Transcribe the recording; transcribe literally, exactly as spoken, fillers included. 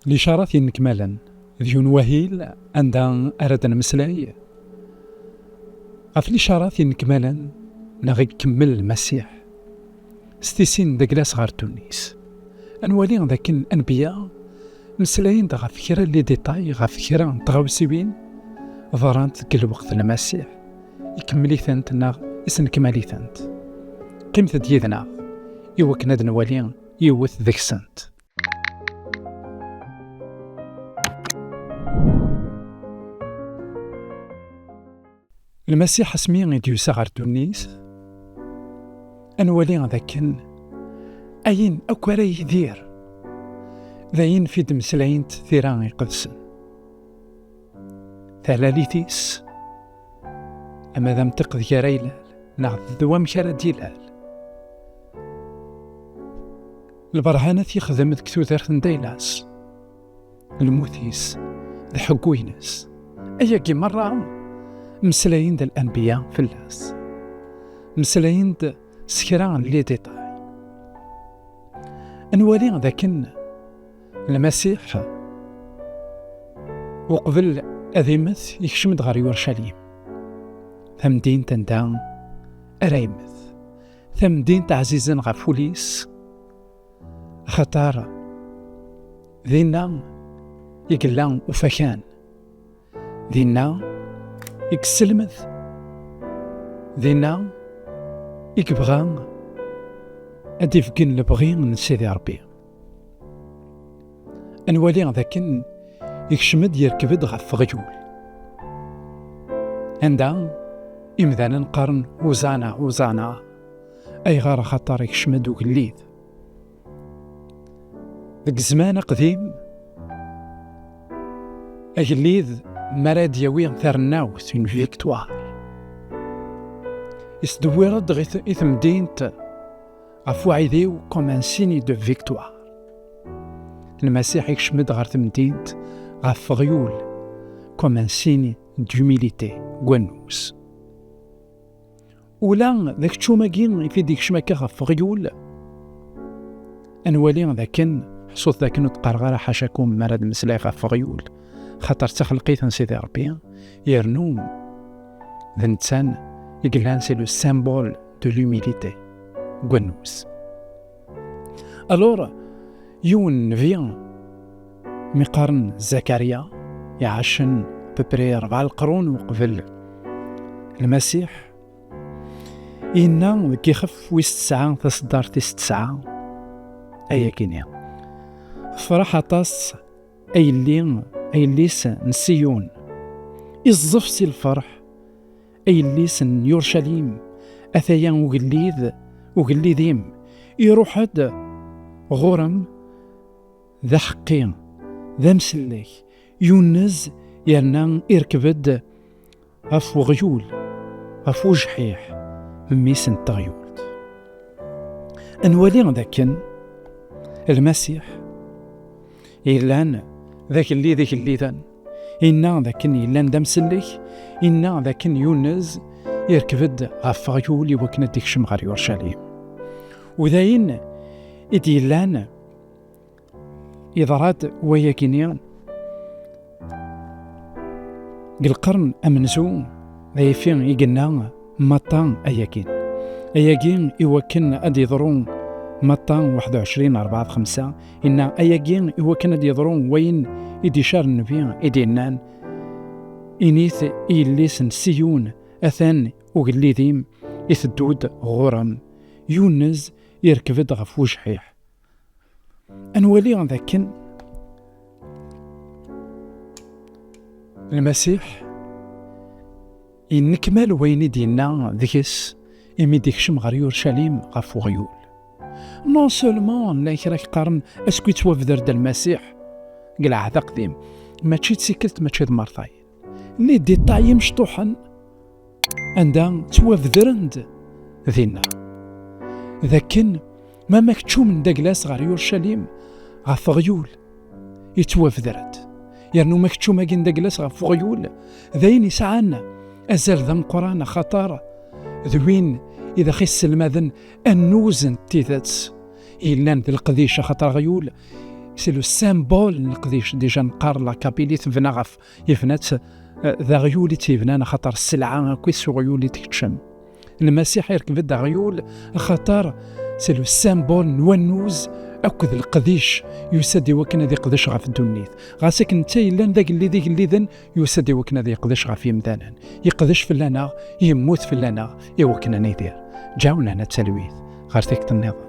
Licarat yennekmalen d yiwen wahil anda ara d-nemmeslay ɣef licarat yennekmalen neɣ ikemmel Lmasiḥ s tisin d aglas ɣer ddunit. Ad nwali dakken anbiya mmeslayen-d ɣef kra n les détails, ɣef kra n tɣawsiwin ḍrant deg lweqt n Lmasiḥ, ikemmel-itent neɣ isnekmal-itent. Qqimet-d yid-neɣ i wakken ad nwali yiwet deg-sent. Lmasiḥ asmi i d-yusa ɣer ddunit, ad nwali d akken ayen akk ara yidir d ayen fi d-mmeslayent tira iqedsen. Talalit-is, ama d amtiq d gar aylal neɣ d wamek ara d-ilal. Lberhanat yexdem deg tudert n dayla-s, lmut-is d ḥeggu-ines. Ayagi merra mmeslayen-d lanbiya fell-as. Mmeslayen-d s kra n les détails. Ad nwali d akken Lmasiḥ, uqbel ad immet, ikcem-d ɣer Yurcalim, tamdint anda ara yemmet, tamdint ɛzizen ɣef wul-is, axaṭer dinna i yella ufakan. Dinna i yesselmed, dinna i yebɣa ad d-ibeggen lebɣi n Sidi Ṛebbi. Ad nwali d akken ikcem-d, yerkeb-d ɣef weɣyul, anda imdanen qqaren: "Uẓana, uẓana." Ayɣer? Axaṭer ikcem-d ugellid. Deg zzman aqdim, agellid mi ara d-yawi tarennawt, une victoire, isdewwir-d i t-, i temdint ɣef uɛidiw comme un signe de victoire. Lmasiḥ ikcem-d ɣer temdint ɣef weɣyul comme un signe d'humilité, n wannuz. Ula d akeččum-agi i fi d-ikcem akka ɣef weɣyul, ad nwali d akken, ḥṣut d akken ur d-qqareɣ ara ḥacakum mi ara d-mmeslayeɣ ɣef weɣyul, xaṭer d taxelqit n Sidi Ṛebbi, yernu d netta i yellan, c'est le symbole de l'humilité n wannuz. Alors, yiwen nnbi mi qqaren Zakarya, iɛacen à peu près rebɛa leqrun uqbel Lmasiḥ, yenna deg Ixef wis tesɛa, taṣeddart tis tesɛa, ayagini: "Tefreḥ aṭas a yelli, a yelli-s n Siyun, iẓẓef si lferḥ, a yelli-s n Yurcalim, ataya ugellid, ugellid-im, iruḥ-d ɣur-m, d aḥeqqi, d amsellek, yunnez, yerna irkeb-d ɣef weɣyul, ɣef ujeḥḥiḥ, mmi-s n teɣyult." Ad nwali d akken Lmasiḥ yellan d agellid igelliden, inna d akken yellan d amsellek, inna d akken yunnez, irkeb-d ɣef weɣyul i wakken ad d-ikcem ɣer Yurcalim. U d ayen i d-yellan, yeḍra-d wayagini deg lqern amenzu, d ayeffi i yenna Matta ayagi. Ayagi i wakken ad d-yeḍru Matta waḥed u ɛecrin, rebɛa d xemsa, inna: "Ayagi i wakken ad d-yeḍru wayen i d-icar nnbi i d-yennan: Init i yelli-s n Siyun, atan ugellid-im iteddu-d ɣur-m, yunnez, irkeb-d ɣef ujeḥḥiḥ." Ad nwali d akken Lmasiḥ yennekmal wayen i d-yenna deg-s imi d-ikcem ɣer Yurcalim ɣef weɣyul. Non seulement llan kra k-qqaren asku yettwabder-d Lmasiḥ deg Lɛehd Aqdim, mačči d tikkelt, mačči d mertayen. Les détails imecṭuḥen anda ttwabedren-d dinna. D akken ma, ma keččumen d aglas ɣer Yurcalim, ɣef weɣyul yettwabder-d. Yernu ma keččum-agi n d aglas ɣef weɣyul, d ayen yesɛan azal d ameqqran, axaṭer d win i d aɣ-isselmaden annuz n tidet yellan d leqdic, axaṭer aɣyul C'est le symbole n leqdic. Déjà neqqar la Kabylie tebna ɣef, yebna-tt, eh, d aɣyul i tt-yebnan, axaṭer sselɛa akk s uɣyul i tkeččem. Lmasiḥ irkeb-d aɣyul, axaṭer c'est le symbole n wannuz akked leqdic, yusa-d i wakken ad iqdec ɣef ddunit. Ɣas akken netta yellan d agellid igelliden, yusa-d i wakken ad yeqdec ɣef yemdanen. Yeqdec fell-aneɣ, yemmut fell-aneɣ, i wakken ad nidir. Ǧawnen ad talwit ɣer tikkelt nniḍen.